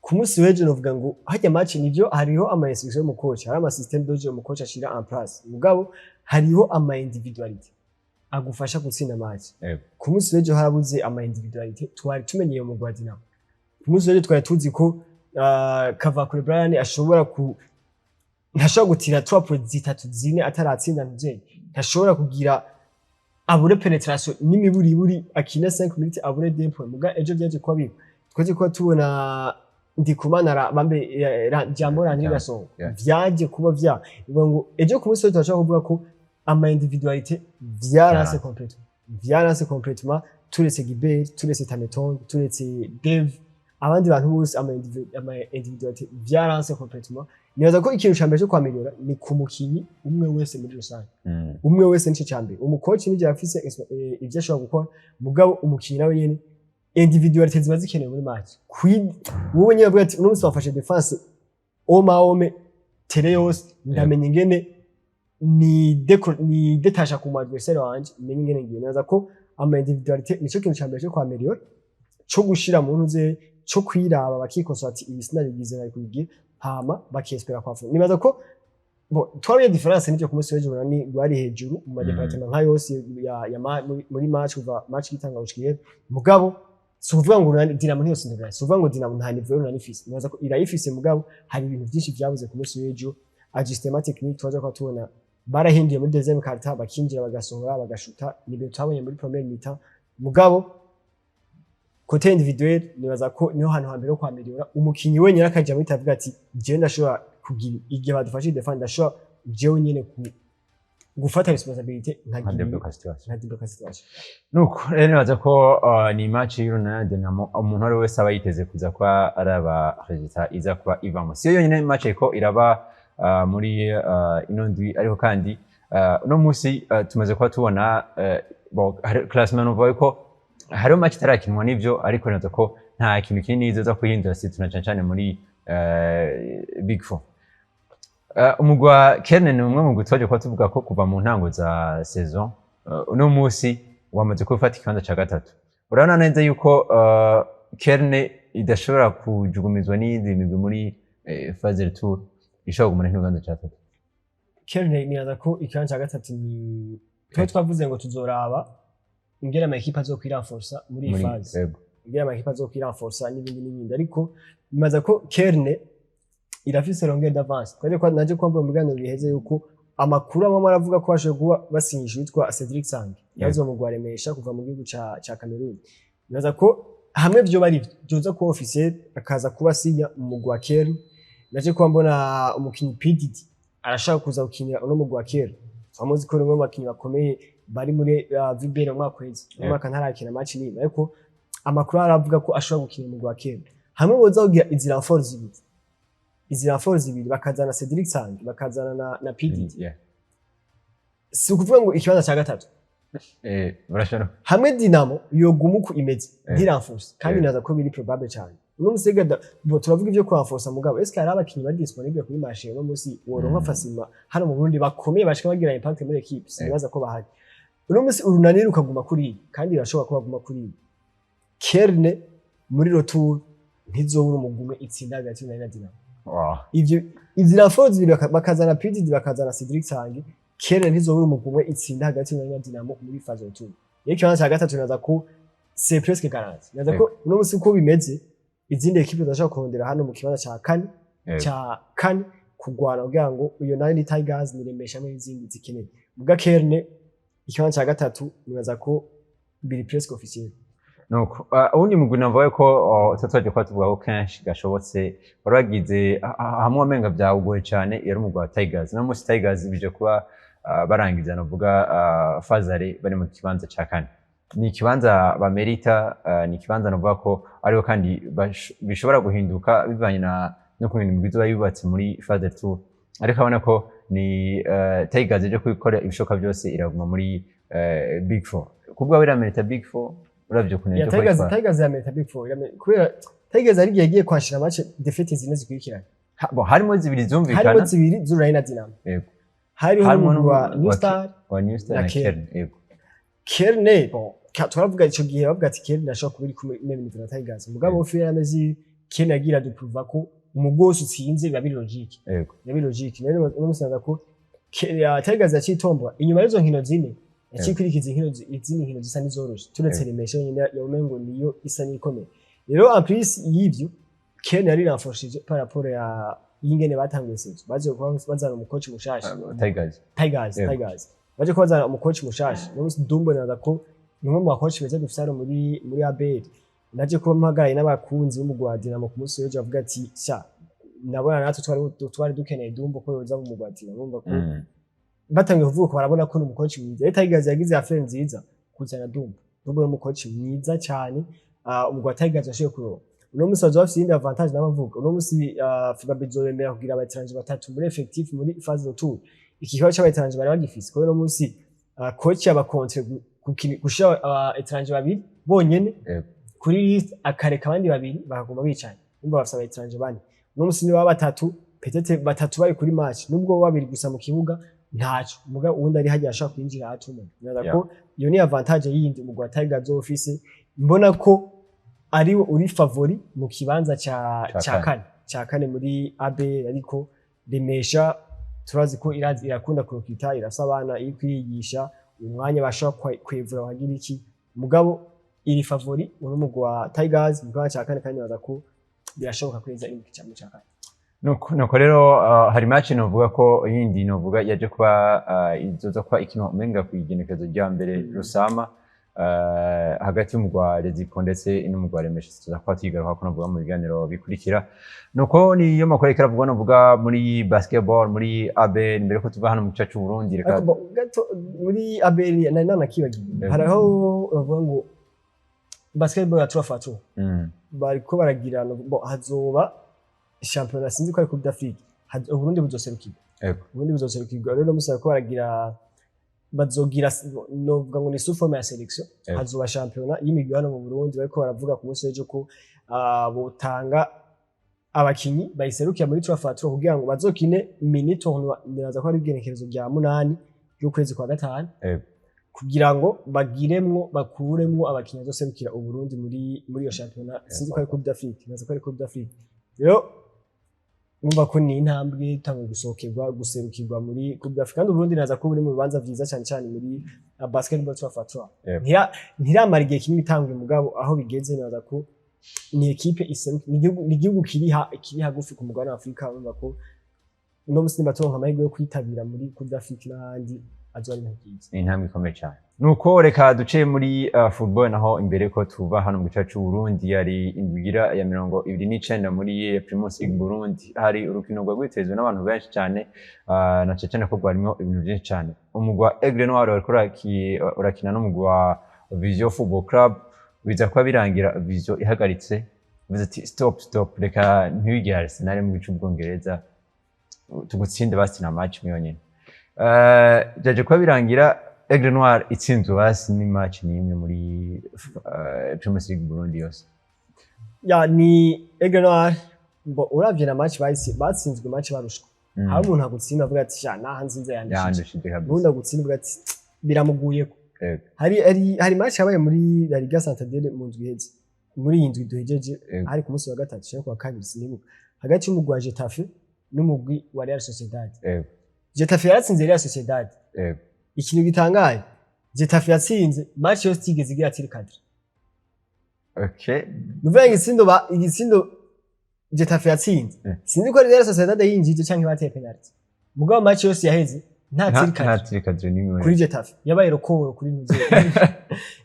Speaker 2: ku munsi w'ejo novuga ngo harya match nivyo, hariho ama instruction y'umukoci, hari ama système de jeu umukoci ashira en place, mugabo hariho ama individualité agufasha gutsinda match. Ku munsi w'ejo harabuze ama individualité twari tumenyeye mu mugwi wa Dinamo. Ku munsi w'ejo twari tuzi ko Kavakure Brian ashobora ku ntashobora gutira 3 points zitatu zine ataratsinda ntuzeye, ntashobora kugira abure pénétration n'imiburiburi, akina 5 minutes abure 2 points. Muga ejo vyaje kuba bibi, twaje kuba tubona Ndikumana bambe Jambo Landry Gasongo. Vyaje kuba vya bivuga ngo ejo ku munsi w'ejo turashobora kuvuga ko ama individualité vyaranse complètement, vyaranse complètement. Turetse Gibert, turetse Tameton, turetse Dev, abandi bantu bose ama individualité vyaranse complètement. Nibaza ko ikintu ca mbere cyo kwameliora ni ku mukinyi umwe wese muri rusange. Umwe wese nico ca mbere. Umukoci nivyo afise ivyo ashobora gukora, mugabo umukinyi nawe nyene individualité ziba zikenewe muri match. Wowe nyene avuga ati uno munsi wafashe défense homme à homme terrain yose, ndamenya ingene ni détacha ku mu adversaire wanje, menye ingene ngiye. Nibaza ko ama individualité nico kintu ca mbere cyo kwameliora, co gushira mu ntuze, co kwiraba bakikosa ati ibi sinabigize nari kubigira, hama bakespera kwa. Nibaza ko bon, twabonye différence n'ivyo ku munsi w'ejo Urunani rwari hejuru mu ma département nka yose ya muri match, kuva match itanga gushika ihera. Mugabo si ukuvuga ngo Urunani Dinamo ntiyose, si ukuvuga ngo Dinamo nta niveau y'Urunani ifise. Nibaza ko irayifise, mugabo hari ibintu byinshi vyabuze ku munsi w'ejo. Ajustement technique twaje kuba tubona barahinduye muri deuxième quart-temps, bakinjira bagasohora bagashuta, ni ibintu twabonye muri première mi-temps. Mugabo côté individuel nibaza ko niho hantu hambere ho kwameliora. Umukinyi wenyine akaja muri avuga ati jewe ndashobora kugira igihe badufashije défendre, ndashobora jewe nyene gufata responsabilité nkagira
Speaker 1: nka débloqua situation.
Speaker 2: Nka débloqua situation.
Speaker 1: Nuko rero nibaza ko ni match y'Urunani na Dinamo umuntu ari wese aba yiteze kuza kuba araba résultat iza kuba ivamo. Siyo yonyine match ko iraba muri ino ndwi, ariko kandi uno munsi tumaze kuba tubona bon, classement nuvuga ko hariho match itarakinwa n'ivyo, ariko nibaza ko nta kintu kinini izoza kuhindura si tuna cane cane muri Big Four. Umugwi wa Kerne ni umwe mu mugwi twaje kuba tuvuga ko kuva mu ntango za saison, uno munsi wamaze gufata ikibanza ca gatatu. Urabona neza yuko Kerne idashobora kujugumizwa n'iyindi migwi muri phase retour, ishobora kugumana n'ikibanza ca gatatu.
Speaker 2: Kerne nibaza ko ikibanza cya gatatu ni twe twavuze ngo tuzoraba ingene ama équipe azokwirenforsa muri iyi phase, ingene ama équipe azokwirenforsa n'ibindi n'ibindi, ariko nibaza ko Kerne irafise longueur d'avance. Twari ko naje kwamba mu biganiro biheze yuko amakuru amwe aravuga ko bashoboye kuba basinyisha uwitwa Cedric Sang yazo mu Remesha kuva mu gihugu ca Cameroon. Nibaza ko hamwe vyo bari byoza kuba officiel akaza kuba asinya mu mugwi wa Kerne. Naje kuba mbona umukinyi PDD arashaka kuza gukinira uno mugwi wa Kerne. Twamuzi ko ni umwe mu bakinyi bakomeye bari muri VBL mu mwaka uheze. Mu mwaka ntarakina match n'imwe, ariko amakuru aravuga ko ashobora gukina umugwi wa Kerne. Hamwe boza kugira izi renfort zibiri, bakazana Cedric Sang, bakazana na PDD, si ukuvuga ngo ikibanza cya gatatu.
Speaker 1: Barashobora.
Speaker 2: Hamwe Dinamo yoguma uko imeze, ntirenforce kandi, naza ko biri probable cyane uno musi. Gada bo turavuga ivyo kurenforsa, mugabo est-ce que hari abakinyi bari disponible kuri marché uno musi woronka facilement hano mu Burundi bakomeye bashika bagira impact muri équipe? Sinibaza ko bahari uno musi. Urunani rukaguma kuri iyi, kandi birashoboka ko baguma kuri iyi, Kerne muri retour ntizobura umugume itsinda hagati y'Urunani na Dinamo. Ivyo izi renforts zibiri, bakazana PDD, bakazana Cedric Sangi, Kerne ntizobura umugume itsinda hagati y'Urunani na Dinamo muri phase retour. Rero ikibanza cya gatatu naza ko c'est presque garanti. Naza ko uno musi uko bimeze, izindi équipe zashobora kurondera hano mu kibanza ca kane, ca kane kugwana kugira ngo iyo nayo ni Tigers, ni Remesha hamwe n'izindi zikeneye. Muga Kerne ikibanza ca gatatu nibaza ko biri presque officiel.
Speaker 1: Nuko uwundi mugwi navuga ko twaje kuba tuvugaho kenshi gashobotse, wari wagize hamwe wamenga byawugoye cyane, yari umugwi wa Tigers. No musi Tigers bije kuba barangiza navuga phase aller bari mu kibanza ca kane. Ni ikibanza bamerita, ni ikibanza navuga ko ariho kandi bishobora guhinduka bivanye na no kuntu imigwi izoba yubatse muri phase retour, ariko abona ko ni Tigers ije kubikora ibishoboka byose iraguma muri Big Four. Kubwa iramerita Big Four uravye ukuntu
Speaker 2: Ya
Speaker 1: ije
Speaker 2: Tigers,
Speaker 1: kwitwara.
Speaker 2: Tigers ya merita Big Four, kubera Tigers ari igihe yagiye kwashira match défaite zine zikurikiranye.
Speaker 1: Bon, harimo zibiri zumvikana.
Speaker 2: Harimo zibiri z'Urunani na Dinamo. Hariho
Speaker 1: Harimo
Speaker 2: n'umugwi wa
Speaker 1: n'umugwi
Speaker 2: New Star
Speaker 1: wa New Star
Speaker 2: na
Speaker 1: na
Speaker 2: Kern.
Speaker 1: Kern, yego.
Speaker 2: Kerne, bon, turavuga ico gihe bavuga ati Kerne ashobora kuba iri kumwe même na Tigers, mugabo au fur et à mesure Kerne yagira duprouva ko umugwi wose utsinze biba biri logique. Biba biri logique. Rero uno musi naza ko ya Tigers yaciye itombora inyuma y'izo nkino zine, yaciye ikurikiza inkino izindi nkino zisa n'izoroshe, turetse Remesha yonyene yaumengo niyo isa n'ikomeye. Rero en plus y'ivyo, Kerne yari renforcé par rapport ya y'ingene batanguye saison, baje kuba bazana umukoci mushasha.
Speaker 1: Tigers.
Speaker 2: Tigers. Tigers baje kuba bazana umukoci mushasha no musi Dumbo, naza ko ni umwe mu bakoci beza dufise hano muri ABL. Naje kuba mpagaraye n'abakunzi b'umugwi wa Dinamo ku munsi w'ejo bavuga ati sha nabona natwe twari dukeneye Dumbo ko yoza mu mugwi wa Dinamo. Urumva ko batangiye kuvuga ko barabona ko ni umukoci mwiza. Rero Tigers yagize affaire nziza kuzana Dumbo. Dumbo ni umukoci mwiza cyane. Umugwi wa Tigers washoboye kuronka uno musi bazoba bafise iyindi avantage n'abavuga uno musi, FIBA izobemera kugira aba étrangers batatu muri effectif muri phase retour. Iki kibazo c'aba étrangers bari bagifise, kuko uno musi coach yabakontre gushira aba étrangers babiri bonyene kuri liste, akareka abandi babiri bakaguma bicaye. Umva bafise aba étrangers bane uno musi, niba batatu, peut-être batatu bari kuri match, nubwo babiri gusa mu kibuga ntaco, muga uwundi ari hagiye ashobora kwinjira atuma. Nibaza ko iyo ni avantage yindi umugwi wa Tigers ufise. Mbona ko ari wo uri favori mu kibanza ca
Speaker 1: Ca
Speaker 2: ca
Speaker 1: kane.
Speaker 2: kane, ca kane muri ABL. Ariko Remesha turazi ko irazi irakunda kurokita, irasa abana iri kwiyigisha umwanya bashobora kwevura bagira iki, mugabo iri favori uno mugwi wa Tigers mu kibanza ca kane, kandi nibaza ko birashoboka kweza iri mu ca kane.
Speaker 1: Nuko rero hari match novuga ko yindi novuga yaje kuba izoza kuba ikinwa umenga ku igenekerezo rya mbere Rusama, hagati y'umugwi wa Rezipo ndetse n'umugwi wa Remesha. Tuza kuba tuyigaruka ko novuga mu biganiro bikurikira. Nuko niyo makuru ariko aravugwa novuga muri basketball muri ABL. Mbere ko tuva hano mu gice c'u Burundi, reka
Speaker 2: Ariko gato muri ABL nari nanakibagiwe. Hariho bavuga ngo basketball ya 3x3 bariko baragira, bo hazoba shampiyona, sinzi ko ari Coupe d'Afrique, Uburundi buzoserukirwa. Uburundi buzoserukirwa. Rero musa ko baragira bazogira, novuga ngo ni sous forme ya sélection. Hazoba shampiyona y'imigwi hano mu Burundi. Bariko baravuga ku munsi w'ejo ko botanga abakinyi bayiserukira muri 3x3 kugira ngo bazokine mini tournoi, nibaza ko ari igenekerezo rya 8 ry'ukwezi kwa gatanu, kugira ngo bagiremwo bakuremwo abakinyi bazoserukira Uburundi muri iyo shampiyona. Sinzi ko ari Coupe d'Afrique, nibaza ko ari Coupe d'Afrique. Rero numva ko ni intambwe itanguye gusohokerwa guserukirwa muri Coupe d'Afrique, kandi Uburundi naza ko buri mu bibanza vyiza cyane cyane muri basketball 3x3. Ntiramara igihe kinini itanguye, mugabo aho bigeze nibaza ko ni équipe iseruka, ni igihugu kiri hagufi ku mugabane wa Afrika. Urumva ko uno musi nibatonka amahirwe yo kwitabira muri Coupe d'Afrique n'ahandi, azoba ari ibintu vyiza.
Speaker 1: Ni intambwe ikomeye cyane. Nuko reka duce muri football naho. Imbere ko tuva hano mu gice c'u Burundi, yari indwigira ya 29 muri Primus League Burundi. Hari urukino rwa rwitezwe n'abantu benshi cyane, na cyane cyane ko rwarimwo ibintu byinshi cyane. Umugwi wa Aigle Noir wariko urakina n'umugwi wa Vision Football Club, biza kuba birangira Vision ihagaritse, bivuze ati stop, stop, reka ntibigire Arsenal mu gice c'Ubwongereza tugutsinde basi na match imwe yonyene. Byaje kuba birangira Aigle Noir itsinzwe basi ni match ni imwe muri Primus League Burundi yose.
Speaker 2: Ya, ni Aigle Noir ngo uravye na match bahise batsinzwe, match barushwa. Hari umuntu agutsinda avuga ati: "Sha, naha nzinze yandishije."
Speaker 1: Yandushije kabisa.
Speaker 2: Ubundi agutsinda avuga ati biramuguyeko. Hari match yabaye muri La Liga Santander mu ndwi iheze, muri iyi ndwi duhejeje. Hari ku munsi wa gatatu cyangwa ku wa kabiri, sinibuka, hagati y'umugwi wa Getafe n'umugwi wa Real Sociedad. Getafe yaratsinze Real Sociedad. Ikintu gitangaye, Getafe yatsinze match yose itigeze igira tir cadré. Ni ukuvuga ngo igitsindo Getafe yatsinze, sinzi ko Real Sociedad yinjije canke bateye penalty, mugabo match yose yaheze nta
Speaker 1: Nta
Speaker 2: tir
Speaker 1: nta
Speaker 2: cadré
Speaker 1: tir cadré n'imwe.
Speaker 2: Kuri Getafe yabaye record kuri Niger.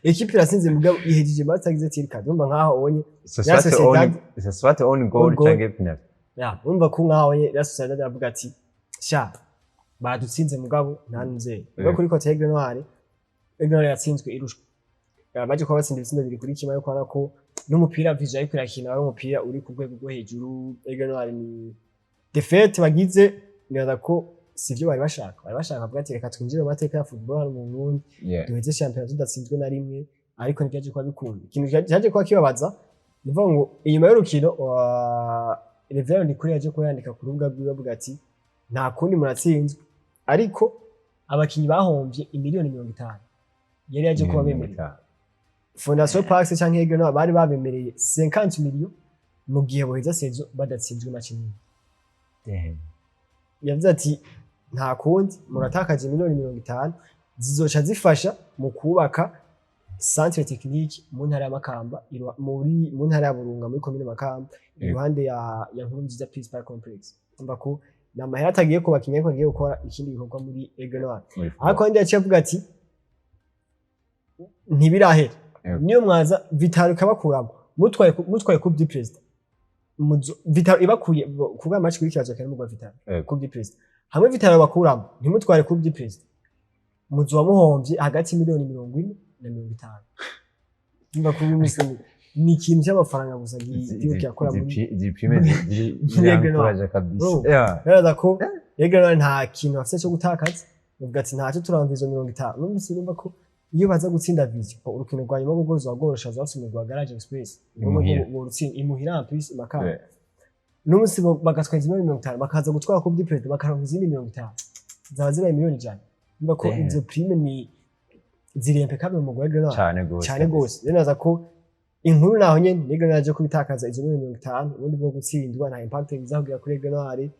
Speaker 2: Équipe iratsinze mugabo ihejeje match itagize tir cadré. Urumva nkaho ubonye
Speaker 1: So
Speaker 2: Real
Speaker 1: soit
Speaker 2: Sociedad
Speaker 1: own, soit own goal
Speaker 2: own goal.
Speaker 1: canke penalty.
Speaker 2: Ya, urumva ko nkaho ubonye Real Sociedad aravuga ati: "Sha, badutsinze mugabo nta nzeye." Ubwo kuri côté Aigle Noir, Aigle Noir yatsinzwe irushwa. Baje kuba batsinda ibitsindo 2-1, ariko urabona ko n'umupira Vision ariko irakina ari umupira uri ku rwego rwo hejuru. Aigle Noir ni défaite bagize, nibaza ko sivyo bari bashaka. Bari bashaka kuvuga ati: "Reka twinjire mu mateka ya football hano mu Burundi, duheze shampiyona tudatsinzwe na rimwe." Ariko ntivyaje kuba bikunda. Ikintu cyaje kuba kibabaza ni ukuvuga ngo inyuma y'urukino wa Reverend Ndikuri yaje kuba yandika ku rubuga rwiwe avuga ati: "Nta kundi, muratsinzwe." Ariko abakinyi bahomvye imiliyoni 50 yari yaje kuba bemereye Fondation Pax canke Aigle Noir, bari babemereye 50 millions mu gihe boheza saison badatsinzwe match n'imwe. Yavuze ati: "Nta kundi, muratakaje miliyoni 50, zizoca zifasha mu kubaka centre technique mu ntara ya Makamba, muri mu ntara ya Burunga, muri komine Makamba, iruhande ya Nkurunziza Peace Park Complex." Umva ko ni amahera atagiye kubaka ariko agiye gukora ikindi gikorwa muri Aigle Noir. Ariko kandi yaciye avuga ati: "Ntibirahera." Niyo mwaza Vital'O ikabakuramo, mutwaye Coupe du Président, Vital'O ibakuye kubwa match kuri kibazo kari mugwa Vital'O, Coupe du Président hamwe Vital'O bakuramo, ntimutware Coupe du Président, muzoba muhomvye hagati y'40 miliyoni na 50. Nimba kuba ni ikintu cy'amafaranga gusa giye kirakora muri
Speaker 1: Izi prime ziri
Speaker 2: muri Aigle Noir.
Speaker 1: zirankuraje kabisa.
Speaker 2: Bro. Baraza ko Aigle Noir nta kintu bafite cyo gutakaza, bavuga ati: "Ntacyo, turamva izo 50." Numvise, urumva ko iyo baza gutsinda Vision urukino rwa nyuma rwo rwoza rworosha, bafite umugwi wa Garage Express
Speaker 1: Imuhira.
Speaker 2: Borutsinda imuhira, en plus Makamba, n'umunsi bagatwara izo miliyoni 50, bakaza gutwara Coupe du Président, bakaronka izindi 50, zaba zibaye miliyoni 100. Urumva ko izo prime ni ziri impeccable mu mugwi wa Aigle Noir.
Speaker 1: Cane gose.
Speaker 2: Cyane gose. Rero naza ko inkuru naho nyene Aigle Noir yaje kubitakaza izo miliyoni 50. Ubundi bwo gutsindwa nta impact bizakugira kuri Aigle Noir.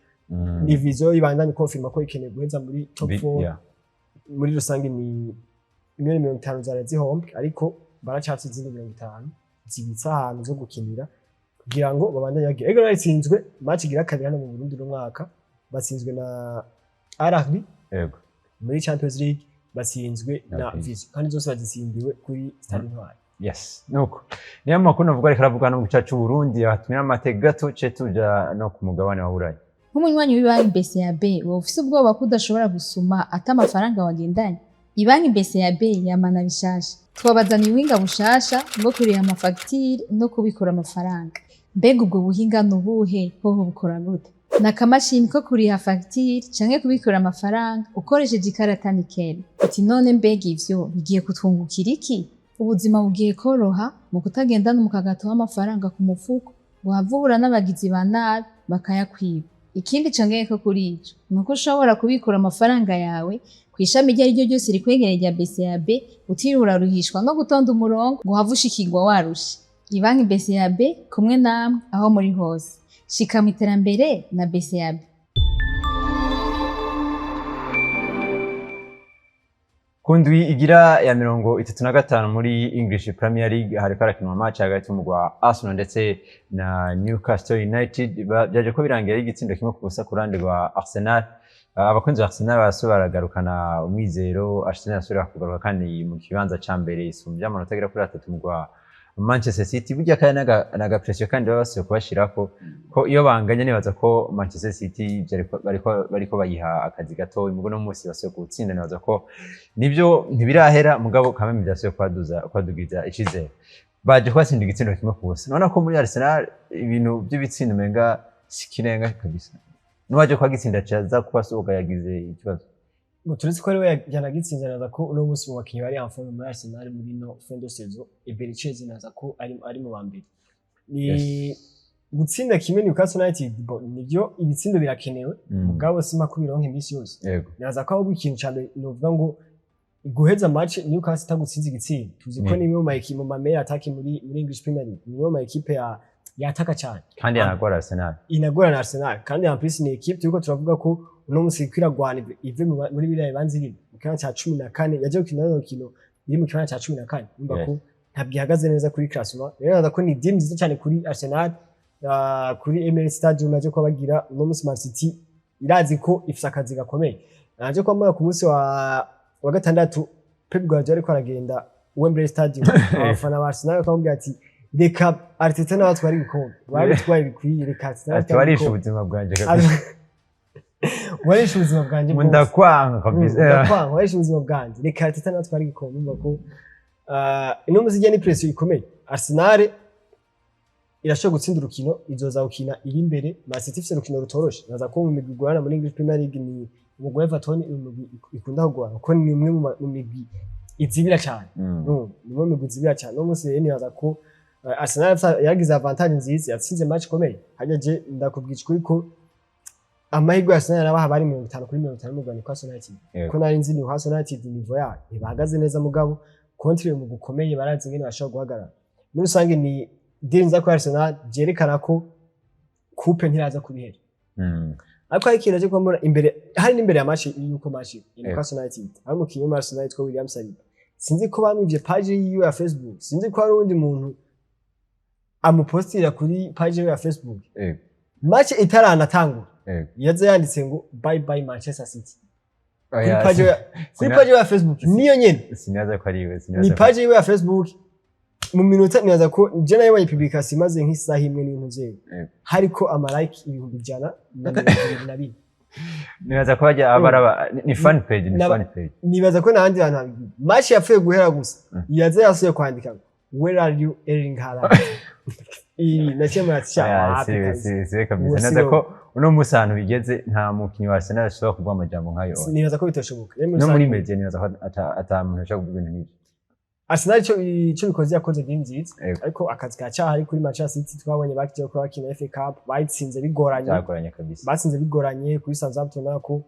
Speaker 2: Ni Vision ibandanye confirma ko ikeneye guheza muri top 4. Muri rusange ni miliyoni 50 zari zihombwe, ariko baracafise izindi 50 zibitse ahantu zo gukinira kugira ngo babandanye bagira. Aigle Noir itsinzwe match igira kabiri hano mu Burundi uno mwaka, batsinzwe na RB muri Champions League, batsinzwe
Speaker 1: Na
Speaker 2: na
Speaker 1: Vision.
Speaker 2: Vision, kandi zose bazitsindiwe kuri Stade Intwari.
Speaker 1: Yes, nuko niyo makuru navuga ariko aravuga no mu gice cy'u Burundi. Abatumira amate gato ce tuja no ku mugabane wa Burayi.
Speaker 3: Nk'umunywanyi w'ibanki BCAB, woba ufise ubwoba ko udashobora gusuma ata amafaranga wagendanye? Ibanki BCAB yamana bishasha. Twabazaniye ubuhinga bushasha bwo kuriha amafagitire no kubikura amafaranga. Mbega ubwo buhinga ni ubuhe? Hoho bukora gute? Ni akamashini ko kuriha fagitire canke kubikura amafaranga ukoresheje ikarata Nickel. Uti: "None mbega ivyo bigiye kutwungukira iki?" Ubuzima bugiye koroha mu kutagendana umukagato w'amafaranga ku mufuko ngo uhave uhura n'abagizi ba nabi bakayakwiba. Ikindi congeyeko kuri ico ni uko ushobora kubikura amafaranga yawe kw'ishami iryo ari ryo ryose rikwegereye rya BCAB, utiriwe uraruhishwa no gutonda umurongo ngo uhave ushikirwa warushe. Ibanki BCAB, kumwe namwe aho muri hose. Shika mu iterambere na BCAB.
Speaker 1: Ku ndwi igira ya 35 muri English Premier League, hariko harakinwa match hagati y'umugwi wa Arsenal ndetse na Newcastle United. Vyaje ko birangira ari igitsindo 1-0 ku ruhande rwa Arsenal. Abakunzi ba Arsenal barasubiye baragarukana umwizero. Arsenal yasubira kugaruka kandi mu kibanza ca mbere, isumbya amanota agera kuri 3 umugwi wa Manchester City. Burya kandi n'aga pression kandi baba basubiye kubashirako ko iyo banganya, nibaza ko Manchester City bariko bayiha akazi gato. Mugo no munsi basubiye kuwutsinda, nibaza ko nibyo ntibirahera, mugabo kameme byasubiye kwadugiza icizere. Baje kubatsinda igitsindo 1-0. None ko muri Arsenal ibintu by'ibitsindo umenga si kirenga kabisa, n'uwaje kuhagitsinda caza kuba asohoka yagize ikibazo.
Speaker 2: Ngo turetse ko ariwe yanagitsinze, naza ko uno munsi mu bakinyi bari en forme muri Arsenal muri no fin de saison, Eberechi Eze naza ko ari mu ba mbere. Ni gutsinda kimwe Newcastle United, bon, nivyo, ibitsindo birakenewe, mugabo sima ko bironka iminsi yose. Naza ko ahubwo ikintu ca mbere novuga ngo guheza match Newcastle itagutsinze igitsindo, tuzi ko ni imwe mu ma équipe mu ma meilleure attaque muri English Premier League, ni imwe mu ma équipe ya yataka cyane.
Speaker 1: Kandi yanagora Arsenal.
Speaker 2: Inagora na Arsenal, kandi en plus ni équipe turiko turavuga ko uno munsi iriko iragwana ive muri biriya bibanza irimo mu kibanza ca 14. Yaje gukina runo rukino iri mu kibanza ca 14. Urumva ko ntabwo ihagaze neza kuri classement. Rero naza ko ni deal nziza cyane kuri Arsenal, kuri Emirates Stadium yaje kuba bagira uno munsi. Man City irazi ko ifise akazi gakomeye. Naje kuba mbona ku munsi wa gatandatu Pep Guardiola ariko aragenda Wembley Stadium, abafana ba Arsenal bakamubwira ati: "Reka Arteta nawe atware ibikombe, wabitwaye bikwiye, reka Arteta nawe
Speaker 1: Ati:
Speaker 2: atware
Speaker 1: "Warishe
Speaker 2: ibikombe."
Speaker 1: ubuzima bwanje kabisa.
Speaker 2: "Warishe ubuzima bwanjye
Speaker 1: Ngo
Speaker 2: bwose."
Speaker 1: "Ndakwanga kabisa."
Speaker 2: "Ndakwanga, warishe ubuzima bwanjye, reka Arteta nawe atware igikombe." Urumva ko ino munsi ijya ni pression ikomeye. Arsenal irashobora gutsinda urukino izoza gukina iri imbere. Man City ifise urukino rutoroshe. Naza ko mu migwi igorana muri English Premier League ni umugwi wa Everton, iri mu migwi ikunda kugorana kuko ni umwe mu migwi izibira cyane. No, ni umwe mu migwi izibira cyane. Uno munsi rero nibaza ko Arsenal yaragize avantage nziza, yatsinze match ikomeye. Hajya je ndakubwira ukuri ko amahirwe ya Arsenal yarabaha bari 50 kuri 50 mu Rwanda Newcastle United, ko nari nzi Newcastle United niveau yayo ntibahagaze neza, mugabo contre mu gukomeye barazi ingene bashobora guhagarara. Muri rusange ni deal nziza kuri Arsenal, byerekana ko coupe ntiraza kubihera. Ariko hari ikintu cyo kuba imbere, hari n'imbere ya match yuko match ya Newcastle United, hari umukinnyi wa Arsenal yitwa William Saliba. Sinzi ko bamwivye page yiwe ya Facebook, sinzi ko hari uwundi muntu amupostira kuri page yiwe ya Facebook. Match itaranatangura, yaza yanditse ngo "Bye bye Manchester City" kuri
Speaker 1: Oya,
Speaker 2: page kuri page yiwe ya Facebook niyo nyene.
Speaker 1: Sinaza ko ari we.
Speaker 2: Ni
Speaker 1: Sinaza ko
Speaker 2: page yiwe ya Facebook. Mu minota, nibaza ko je nayibonye publication imaze nk'isaha imwe n'ibintu vyera, hariko ama like 174,000.
Speaker 1: Nibaza ko bajya abaraba ni fan page, ni fan page.
Speaker 2: Nibaza ko n'ahandi hantu habigira. Match yapfuye guhera gusa, yaza yasuye kwandika ngo "Where are you, Erling Haaland?" Iyi naciye murati sha
Speaker 1: Oya,
Speaker 2: wapi
Speaker 1: si
Speaker 2: kabisa.
Speaker 1: si kabisa.
Speaker 2: Uwo
Speaker 1: Naza
Speaker 2: si
Speaker 1: ko uno munsi ahantu bigeze nta mukinnyi wa Arsenal ashobora kuvuga amajambo nk'ayo.
Speaker 2: Nibaza ko bitoshoboka. Rero muri
Speaker 1: No muri
Speaker 2: rusange,
Speaker 1: media nibaza ko ata muntu ashobora kuvuga ibintu nk'ivyo.
Speaker 2: Arsenal ico bikoze, yakoze game nziza, ariko akazi ka cyahari kuri Manchester City. Twabonye bakiye ko bakina FA Cup, bayitsinze bigoranye.
Speaker 1: Byagoranye kabisa.
Speaker 2: Batsinze bigoranye kuri Southampton, nako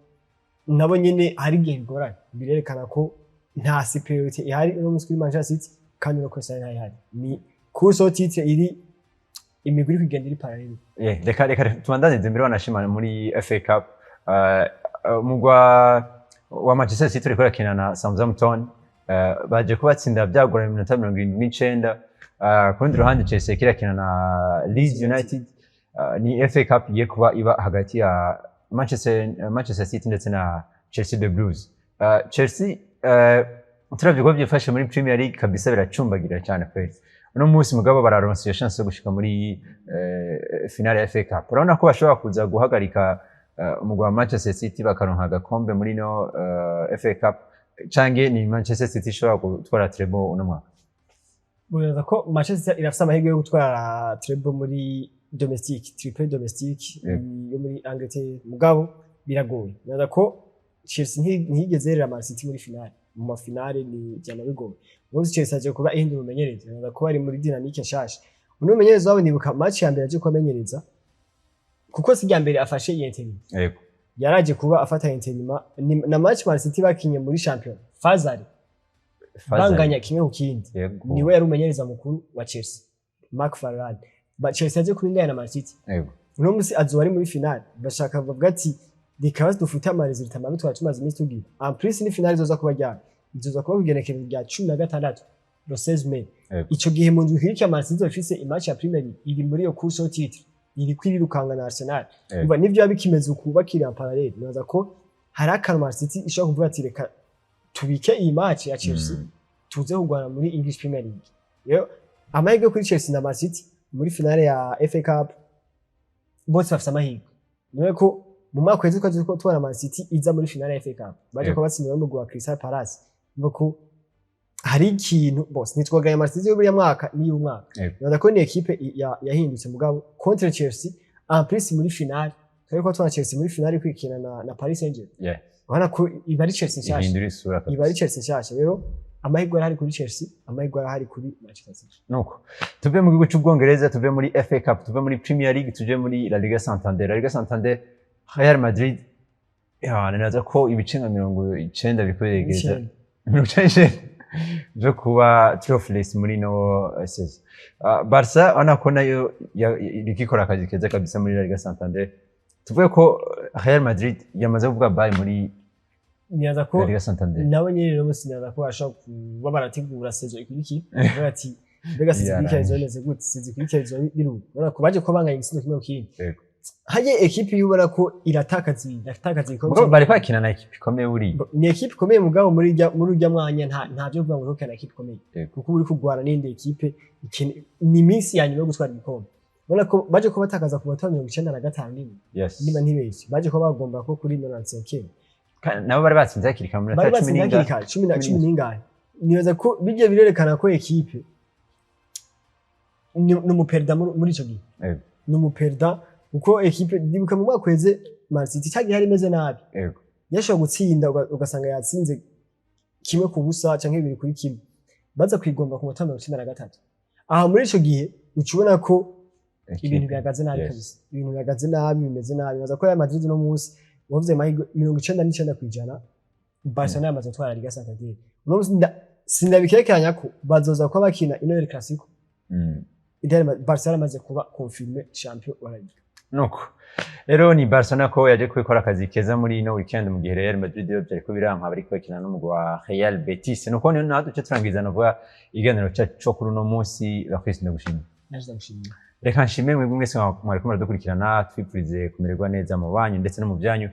Speaker 2: nabo nyene hari igihe bigoranye. Birerekana ko nta supériorité ihari uno munsi kuri Manchester City, kandi no kuri Arsenal ntayihari. Ni course au titre iri, imigwi iri kugenda iri parallèle.
Speaker 1: Reka tubandanize mbere wanashima muri FA Cup. Umugwa wa Manchester City uriko urakina na Southampton, baje kubatsinda byagoranye iminota 79. Ku rundi ruhande Chelsea iriko irakina na Leeds United. Ni FA Cup igiye kuba iba hagati ya Manchester City ndetse na Chelsea the Blues. Chelsea, turavye uko byifashe muri Premier League kabisa, biracumbagira cyane kweli. Uno munsi mugabo bararonse iyo chance yo gushika muri finale ya FA Cup. Urabona ko bashobora kuza guhagarika umugwi wa Manchester City bakaronka agakombe muri no FA Cup, canke ni Manchester City ishobora gutwara treble uno mwaka?
Speaker 2: Nibaza ko Manchester irafise amahirwe yo gutwara treble muri domestique, triple domestique yo muri Angleterre, mugabo biragoye. Nibaza ko Chelsea ntiyigeze yerera Man City muri finale. Mu ma finale ni byama bigoye. Umunsi Chelsea aje kuba ihindura umumenyereza, nibaza ko bari muri dynamique nshasha. Uno mumenyereza wabo, nibuka match ya mbere aje kubamenyereza, kuko si irya mbere afashe iyi intérim. Yaraje kuba afata intérim na match Man City bakinye muri champion Fazari, banganya 1-1. Niwe yari umumenyereza mukuru wa Chelsea, Mark Farrell. Ba Chelsea yaje kuba inganya na Man City. Uno musi azoba ari muri finale, bashaka bavuga ati: "Reka basi dufute ama résultats mabi twari tumaze iminsi tugira." En plus ni finale izoza kuba ryari? Izoza kuba kugenekerezo rya 16, le 16 mai. Ico gihe mu ndwi ikurikira Man City izoba ifise i match ya Premier League, iri muri iyo course au titre, iriko irirukanga na Arsenal. Umva, nivyo biba bikimeze uku bakiri en parallèle, nibaza ko hari akantu Man City ishobora kuvuga ati: "Reka tubike iyi match ya Chelsea, tuze kurwana muri English Premier League." Rero amahirwe kuri Chelsea na Man City muri finale ya FA Cup, bose bafise amahirwe. Niwe ko mu mwaka uheze twari turiko tubona Man City iza muri finale ya FA Cup, baje kuba batsinda n'umugwi wa Crystal Palace. Niba ko hari ikintu bose ntitwoganya Man City y'uriya mwaka n'iy'uyu mwaka. Nibaza ko ni équipe yahindutse, mugabo contre Chelsea, en plus muri finale, twari ko tubona Chelsea muri finale ikurikirana na Paris Saint-Germain. Urabona ko iba ari Chelsea nshasha.
Speaker 1: Ihindura isura
Speaker 2: Iba
Speaker 1: kabisa.
Speaker 2: ari Chelsea nshasha. Rero amahirwe arahari kuri Chelsea, amahirwe arahari kuri Manchester City.
Speaker 1: Nuko tuve mu gihugu cy'Ubwongereza, tuve muri FA Cup, tuve muri Premier League, tuje muri La Liga Santander. La Liga Santander, Real Madrid ya ninaza ko ibice nka 90 biriko biregereza,
Speaker 2: Icyenda.
Speaker 1: 99 byo kuba trophyless muri no saison. Barca urabona ko nayo iriko ikora akazi keza kabisa muri La Liga Santander. Tuvuge ko Real Madrid yamaze kuvuga bye muri
Speaker 2: Nibaza ko
Speaker 1: La Liga Santander.
Speaker 2: Nabo nyene rero bose nibaza ko bashobora kuba barategura saison ikurikira, bavuga ati: "Mbega saison ikurikira izoba imeze gute? Saison ikurikira izoba biri uku?" Urabona ko baje kuba banganya igisindo 1 ku kindi. Haye ekipe iyo ubona ko iratakaza ibikombe.
Speaker 1: Mugabo bari bakina na ekipe ikomeye buriya.
Speaker 2: Ni ekipe ikomeye, mugabo muri urya mwanya nta byo kuvuga ngo uriko na ekipe ikomeye, kuko uri kurwana n'indi ekipe ni iminsi ya nyuma yo gutwara igikombe. Ubona ko baje kuba batakaza ku manota 95 rimwe, niba ntibeshye baje kuba bagomba ko kuri 95.
Speaker 1: Kandi nabo bari batsinze hakiri kare mu
Speaker 2: Bari
Speaker 1: minota 10
Speaker 2: batsinze
Speaker 1: n'ingahe.
Speaker 2: Hakiri kare, cumi na
Speaker 1: 10.
Speaker 2: 10 n'ingahe. Nibaza ko bijya birerekana ko ekipe ni umuperida muri ico gihe. Ni umuperida kuko ekipe, ndibuka mu mwaka uheze Man City cyagiye hari imeze nabi, yashobora gutsinda ugasanga yatsinze 1-0 canke 2-1, baza kwigomba ku manota 93. Aha muri ico gihe uca ubona ko ibintu bihagaze nabi kabisa, ibintu bihagaze nabi, bimeze nabi. Baza ko Real Madrid no munsi wavuze amahirwe 99%, Barcelona yamaze gutwara Liga Santander. Uno munsi sindabikekeranya ko bazoza kuba bakina ino El Clasico, Barcelona yamaze kuba confirmé champion wa La Liga.
Speaker 1: Nuko rero ni Barcelona ko yaje kubikora akazi keza muri ino weekend, mu gihe Real Madrid yo byariko biranka, bariko bakina n'umugwi wa Real Betis. Nuko niyo natwe duce turangiza novuga iganiro cyacu cyo kuri uno munsi. Rakwisi, ndagushimiye.
Speaker 2: Naje ndagushimiye.
Speaker 1: Reka nshime mwebwe mwese mwariko muradukurikirana, twipfurize kumererwa neza mu banyu ndetse no mu byanyu.